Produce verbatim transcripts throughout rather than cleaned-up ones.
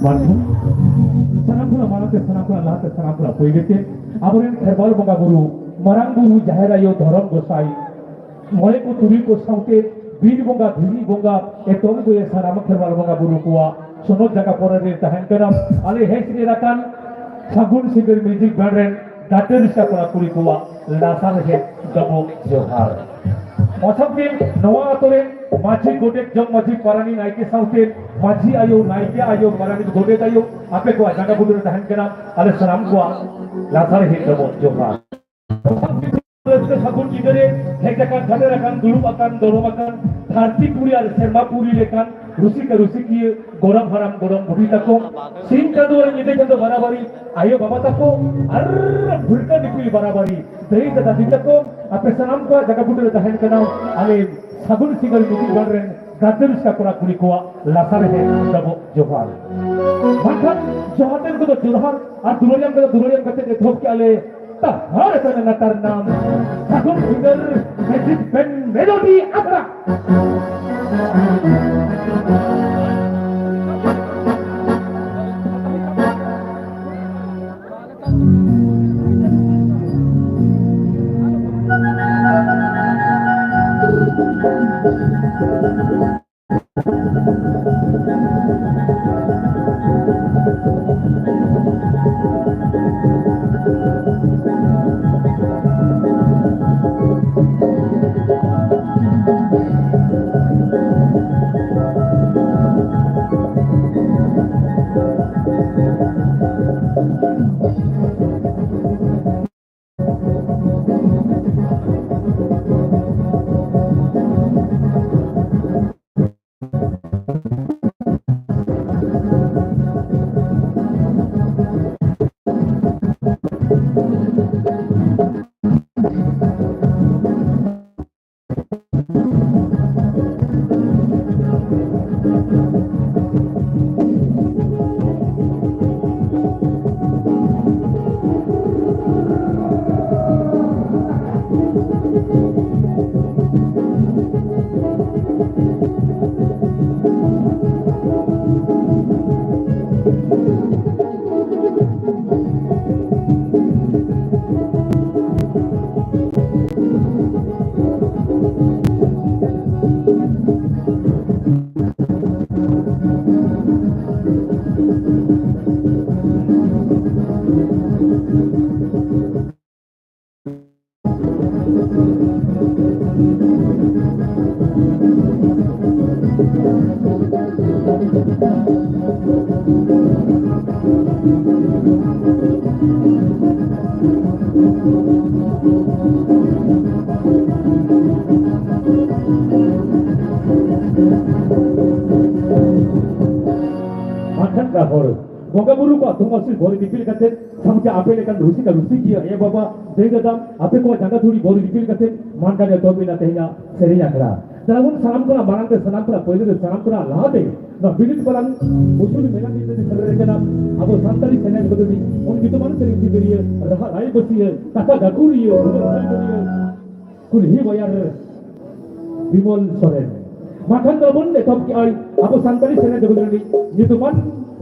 ᱢᱟᱱ ᱥᱟᱱᱟᱢ ᱠᱷᱚᱱᱟᱜ ᱢᱟᱲᱟᱝ ᱛᱮ, ᱥᱟᱱᱟᱢ ᱠᱷᱚᱱᱟᱜ ᱞᱟᱦᱟᱛᱮ, ᱥᱟᱱᱟᱢ ᱠᱷᱚᱱᱟᱜ ᱯᱳᱭᱞᱳ ᱛᱮ ᱟᱵᱚᱨᱮᱱ ᱠᱷᱮᱨᱣᱟᱞ ᱵᱚᱸᱜᱟ ᱵᱩᱨᱩ, ᱢᱟᱨᱟᱝ ᱵᱩᱨᱩ, ᱡᱟᱦᱮᱨ ᱟᱭᱳ, ᱫᱷᱚᱨᱚᱢ ᱜᱚᱸᱥᱟᱭ, ᱢᱚᱬᱮ ᱠᱚ ᱛᱩᱨᱩᱭ ᱠᱚ ᱥᱟᱶᱛᱮ ᱵᱤᱨ ᱵᱚᱸᱜᱟ, ᱫᱷᱤᱨᱤ ᱵᱚᱸᱜᱟ, ᱮᱛᱚᱢ ᱜᱚᱭᱮ ᱥᱟᱱᱟᱢ ᱠᱷᱮᱨᱣᱟᱞ ᱵᱚᱸᱜᱟ ᱵᱩᱨᱩ ᱠᱚᱣᱟᱜ ᱥᱚᱱᱚᱛ ᱡᱟᱭᱜᱟ ᱯᱚᱨᱮ ᱨᱮ ᱛᱟᱦᱮᱱ ᱠᱟᱱᱟ᱾ ᱟᱞᱮ ᱦᱮᱡ ᱥᱮᱴᱮᱨ ᱟᱠᱟᱱ ᱥᱟᱹᱜᱩᱱ ᱥᱤᱸᱜᱟᱹᱲ ᱢᱤᱣᱡᱤᱠ ᱵᱮᱱᱰ ᱨᱮᱱ ᱜᱟᱛᱮ ᱨᱤᱥᱟ ᱠᱚᱲᱟ ᱠᱩᱲᱤ ᱠᱚᱣᱟᱜ ᱞᱟᱥᱟᱲᱦᱮᱫ ᱰᱚᱵᱚᱜ ᱡᱚᱦᱟᱨ᱾ ᱢᱟᱪᱷᱟ ᱫᱤᱱ ᱱᱚᱣᱟ ᱟᱛᱳ ᱨᱮᱱ ᱢᱟᱹᱡᱷᱤ, ᱜᱚᱰᱮᱛ, ᱡᱚᱜᱽ ᱢᱟᱹᱡᱷᱤ, ᱯᱟᱨᱟᱱᱤᱠ, ᱱᱟᱭᱠᱮ ᱥᱟᱶᱛᱮ ᱢᱟᱹᱡᱷᱤ ᱟᱭᱳ, ᱱᱟᱭᱠᱮ ᱟᱭᱳ, ᱯᱟᱨᱟᱱᱤᱠ, ᱜᱚᱰᱮᱛ ᱟᱭᱳ, ᱟᱯᱮ ᱠᱚᱣᱟᱜ ᱡᱟᱸᱜᱟ ᱵᱩᱴᱟᱹ ᱨᱮ ᱛᱟᱦᱮᱱ ᱠᱟᱱᱟ ᱟᱞᱮ ᱥᱟᱱᱟᱢ ᱠᱚᱣᱟᱜ ᱞᱟᱥᱟᱲᱦᱮᱫ ᱰᱚᱵᱚᱜ ᱡᱚᱦᱟᱨ᱾ ᱨᱟᱹᱥᱠᱟᱹ ᱥᱟᱹᱜᱩᱱ ᱧᱤᱫᱟᱹ ᱨᱮ ᱦᱮᱡ ᱟᱠᱟᱱ, ᱥᱮᱴᱮᱨ ᱟᱠᱟᱱ, ᱫᱩᱲᱩᱵ ᱟᱠᱟᱱ, ᱫᱚᱲᱚᱢ ᱟᱠᱟᱱ, ᱫᱷᱟᱹᱨᱛᱤ ᱯᱩᱨᱤ ᱟᱨ ᱥᱮᱨᱢᱟ ᱯᱩᱨᱤ ᱞᱮᱠᱟᱱ ᱨᱩᱥᱤᱠᱟ ᱨᱩᱥᱤᱠᱤᱭᱟᱹ, ᱜᱚᱲᱚᱢ ᱦᱟᱲᱟᱢ, ᱜᱚᱲᱚᱢ ᱵᱩᱰᱷᱤ ᱛᱟᱠᱚ, ᱥᱤᱧ ᱪᱟᱸᱫᱳ ᱟᱨ ᱧᱤᱫᱟᱹ ᱪᱟᱸᱫᱳ ᱵᱟᱨᱟᱵᱟᱨᱤ, ᱟᱭᱳ ᱵᱟᱵᱟ ᱛᱟᱠᱚ ᱟᱨ ᱵᱷᱩᱨᱠᱟᱹ ᱫᱤᱯᱤᱞ ᱵᱟᱨᱟᱵᱟᱨᱤ, ᱫᱟᱹᱭ ᱫᱟᱫᱟ ᱫᱤᱫᱤ ᱛᱟᱠᱚ, ᱟᱯᱮ ᱥᱟᱱᱟᱢ ᱠᱚᱣᱟᱜ ᱡᱟᱸᱜᱟ ᱵᱩᱴᱟᱹ ᱨᱮ ᱛᱟᱦᱮᱱ ᱠᱟᱱᱟ ᱟᱞᱮ ᱥᱟᱹᱜᱩᱱ ᱥᱤᱸᱜᱟᱹᱲ ᱢᱤᱣᱡᱤᱠ ᱵᱮᱱᱰ ᱨᱮᱱ ᱜᱟᱛᱮ ᱨᱩᱥᱤᱠᱟ ᱠᱚᱲᱟ ᱠᱩᱲᱤ ᱠᱚᱣᱟᱜ ᱞᱟᱥᱟᱲᱦᱮᱫ ᱰᱚᱵᱚᱜ ᱡᱚᱦᱟᱨ᱾ ᱢᱮᱱᱠᱷᱟᱱ ᱡᱚᱦᱟᱨ ᱛᱮᱱ ᱠᱚᱫᱚ ᱡᱚᱦᱟᱨ ᱟᱨ ᱫᱩᱞᱟᱹᱲᱤᱭᱟᱹ ᱠᱚᱫᱚ ᱫᱩᱞᱟᱹᱲᱤᱭᱟᱹ ᱠᱟᱛᱮ ᱮᱛᱚᱦᱚᱵ ᱠᱮᱜᱼᱟ ᱞᱮ ᱛᱟᱦᱟᱨ ᱟᱠᱟᱱᱟ ᱱᱟᱴᱟᱨ ᱱᱟᱢ ᱥᱟᱹᱜᱩᱱ ᱥᱤᱸᱜᱟᱹᱲ ᱢᱮᱡᱤᱠ ᱵᱮᱱᱰ ᱢᱮᱞᱳᱰᱤ ᱟᱠᱷᱲᱟ᱾ ᱵᱟᱝᱠᱷᱟᱱ ᱜᱟᱦᱚᱲ ᱵᱚᱸᱜᱟ ᱵᱩᱨᱩ ᱠᱚᱣᱟᱜ ᱛᱷᱩᱢᱟᱥᱤ ᱵᱷᱚᱨ ᱫᱤᱯᱤᱞ ᱠᱟᱛᱮ ᱥᱟᱶᱛᱮ ᱟᱯᱮ ᱞᱮᱠᱟᱱ ᱨᱩᱥᱤᱠᱟ ᱨᱩᱥᱤᱠᱤᱭᱟᱹ ᱟᱭᱳ ᱵᱟᱵᱟ, ᱫᱟᱹᱭ ᱫᱟᱫᱟ, ᱟᱯᱮ ᱠᱚᱣᱟᱜ ᱡᱟᱸᱜᱟ ᱫᱷᱩᱲᱤ ᱵᱷᱚᱨ ᱫᱤᱯᱤᱞ ᱠᱟᱛᱮ ᱢᱟᱱ ᱫᱟᱲᱮ ᱛᱚᱵᱮᱱᱟ ᱛᱮᱦᱮᱧᱟᱜ ᱥᱮᱨᱮᱧ ᱟᱠᱷᱲᱟ᱾ ᱛᱟᱵᱚᱱ ᱥᱟᱱᱟᱢ ᱠᱷᱚᱱᱟᱜ ᱢᱟᱲᱟᱝ ᱛᱮ, ᱥᱟᱱᱟᱢ ᱠᱷᱚᱱᱟᱜ ᱯᱳᱭᱞᱳ ᱨᱮ, ᱥᱟᱱᱟᱢ ᱠᱷᱚᱱᱟᱜ ᱞᱟᱦᱟᱛᱮ ᱱᱚᱣᱟ ᱵᱤᱱᱤᱰ ᱯᱟᱞᱟᱱ ᱩᱥᱩᱞ ᱢᱮᱞᱟ ᱧᱮᱞ ᱛᱮ ᱥᱮᱴᱮᱨ ᱟᱠᱟᱱᱟ ᱟᱵᱚ ᱥᱟᱱᱛᱟᱲᱤ ᱥᱮᱨᱮᱧ ᱵᱚᱫᱚᱞᱤ ᱩᱱ ᱧᱩᱛᱩᱢᱟᱱ ᱥᱮᱨᱮᱧ ᱥᱤᱠᱟᱹᱨᱤᱭᱟᱹ ᱨᱟᱦᱟ ᱨᱟᱭᱵᱟᱹᱥᱤᱭᱟᱹ, ᱠᱟᱛᱷᱟ ᱜᱟᱹᱠᱷᱩᱲᱤᱭᱟᱹ, ᱩᱰᱟᱹᱱ ᱥᱟᱹᱨᱤᱭᱟᱹ, ᱠᱩᱞᱦᱤ ᱵᱟᱭᱟᱨ ᱵᱤᱢᱚᱞ ᱥᱚᱨᱮᱱ᱾ ᱢᱟ ᱠᱷᱟᱱ ᱫᱚ ᱵᱚᱱ ᱮᱛᱚᱦᱚᱵ ᱠᱮᱜᱼᱟ ᱟᱵᱚ ᱥᱟᱱᱛᱟᱲᱤ ᱥᱮᱨᱮᱧ ᱡᱚᱜᱚᱛ ᱨᱤᱱᱤᱡ ᱧᱩᱛᱩᱢᱟᱱ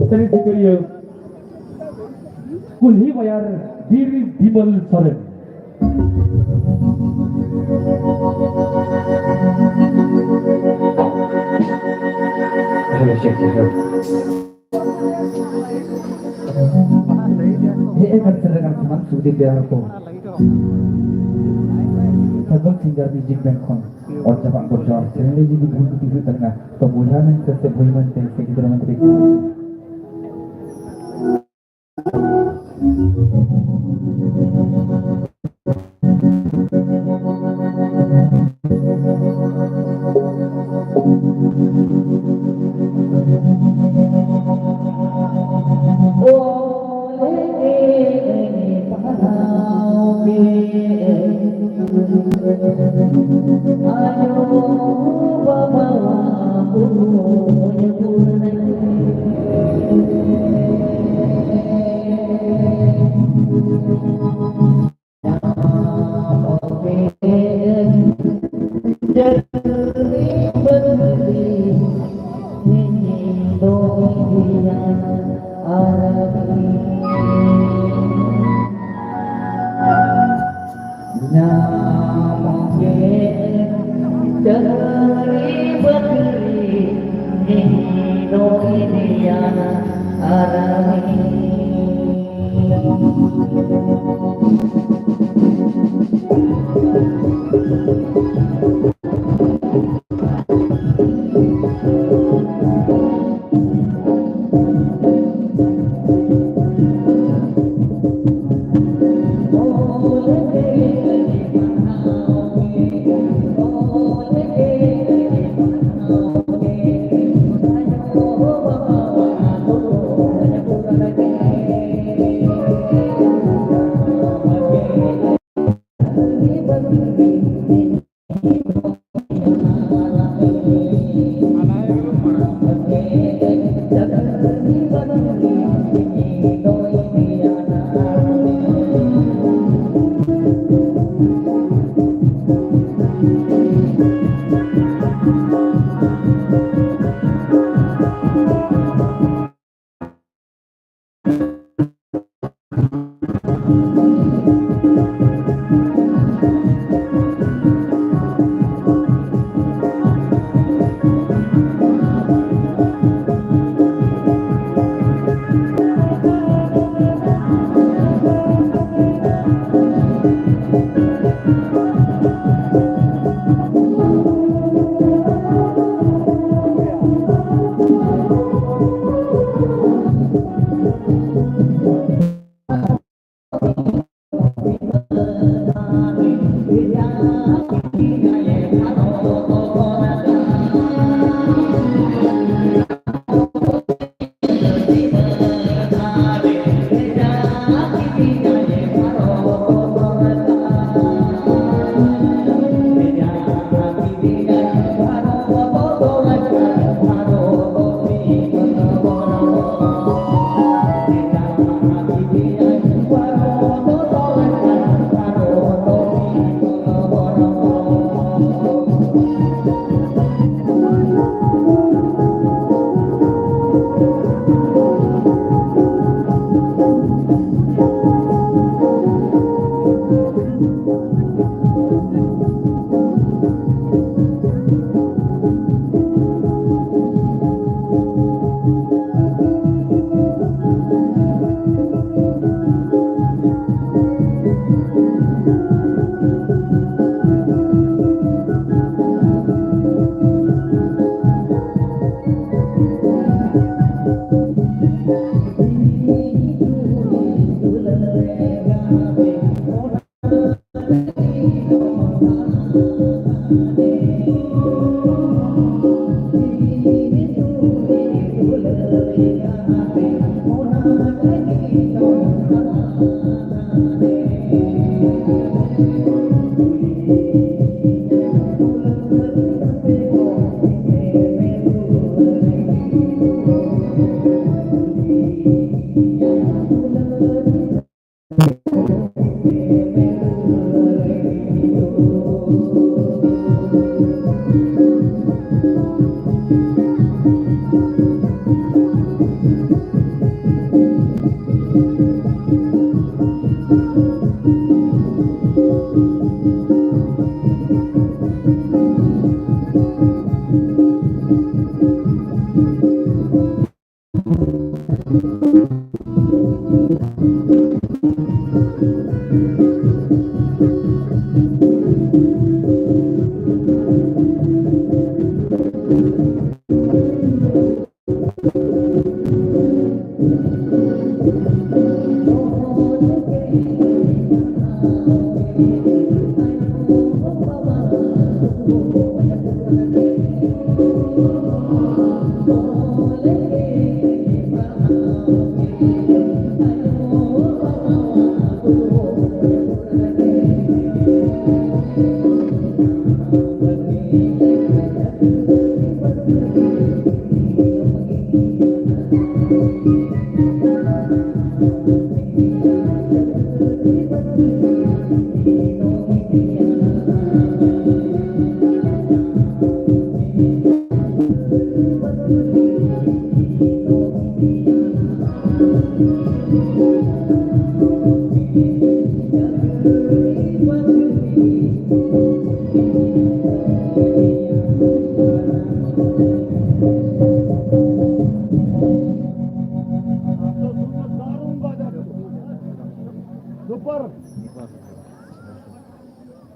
ᱥᱮᱨᱮᱧ ᱥᱤᱠᱟᱹᱨᱤᱭᱟᱹ ᱠᱩᱞᱦᱤ ᱵᱟᱭᱟᱨ ᱵᱤᱨ ᱵᱤᱢᱚᱞ ᱥᱚᱨᱮᱱ᱾ ᱦᱮᱡ ᱟᱠᱟᱱ ᱥᱮᱴᱮᱨ ᱟᱠᱟᱱ ᱥᱟᱱᱟᱢ ᱥᱩᱨᱫᱮᱵ ᱫᱮᱣᱟᱱ ᱠᱚ, ᱥᱟᱹᱜᱩᱱ ᱥᱤᱝᱜᱟᱨ ᱢᱤᱣᱡᱤᱠ ᱵᱮᱱᱰ ᱠᱷᱚᱱ ᱚᱞ ᱪᱟᱯᱟᱫ ᱜᱚᱰ ᱡᱚᱦᱟᱨ᱾ ᱥᱮᱨᱮᱧ ᱨᱮ ᱡᱩᱫᱤ ᱵᱷᱩᱞ ᱛᱨᱩᱴᱤ ᱦᱩᱭᱩᱜ ᱛᱟᱵᱮᱱᱟ, ᱛᱚ ᱵᱚᱭᱦᱟ ᱢᱮᱱᱛᱮ ᱥᱮ ᱵᱷᱟᱹᱭ ᱢᱮᱱᱛᱮ ᱥᱮ ᱜᱤᱫᱽᱨᱟᱹ ᱢᱮᱱᱛᱮ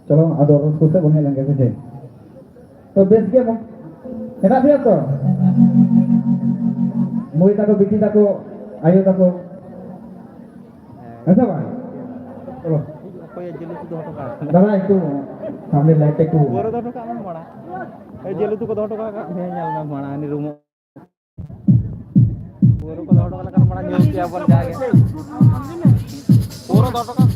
ᱪᱚᱞᱚ, ᱟᱫᱚ ᱨᱩᱥᱠᱩ ᱥᱮᱫ ᱵᱚᱱ ᱦᱮᱡ ᱞᱮᱱ ᱜᱮ, ᱥᱮ ᱪᱮᱫ? ᱛᱚ, ᱵᱮᱥ ᱜᱮ ᱢᱚ-, ᱦᱮᱱᱟᱜ ᱯᱮᱭᱟ ᱛᱚ? ᱢᱟᱹᱭ ᱛᱟᱠᱚ, ᱵᱤᱴᱤ ᱛᱟᱠᱚ, ᱟᱭᱳ ᱛᱟᱠᱚ᱾ ᱦᱮᱸ ᱥᱮ ᱵᱟᱝ? ᱪᱚᱞᱚ᱾ ᱚᱠᱚᱭ ᱡᱤᱞ ᱩᱛᱩ ᱫᱚᱦᱚ ᱦᱚᱴᱚ ᱠᱟᱜᱼᱟ? ᱫᱟᱫᱟ, ᱮᱠᱴᱩ ᱥᱟᱢᱱᱮ ᱞᱟᱭᱤᱴ ᱮᱠᱴᱩ᱾ ᱯᱟᱹᱣᱨᱟᱹ ᱫᱚᱦᱚ ᱦᱚᱴᱚ ᱠᱟᱜ ᱢᱮ ᱢᱟᱲᱟᱝ᱾ ᱮ, ᱡᱤᱞ ᱩᱛᱩ ᱠᱚ ᱫᱚᱦᱚ ᱦᱚᱴᱚ ᱠᱟᱜ ᱢᱮ, ᱧᱮᱞ ᱢᱮ ᱢᱟᱲᱟᱝ, ᱩᱱᱤ ᱨᱩᱢᱚᱜ᱾ ᱯᱟᱹᱣᱨᱟᱹ ᱠᱚ ᱫᱚᱦᱚ ᱦᱚᱴᱚ ᱠᱟᱜ ᱞᱮᱠᱷᱟᱱ ᱢᱟᱲᱟᱝ ᱧᱩ ᱠᱮᱭᱟ ᱵᱚᱱ ᱡᱟᱜᱮ᱾ ᱯᱟᱹᱣᱨᱟᱹ ᱫᱚᱦᱚ ᱦᱚᱴᱚ ᱠᱟᱜ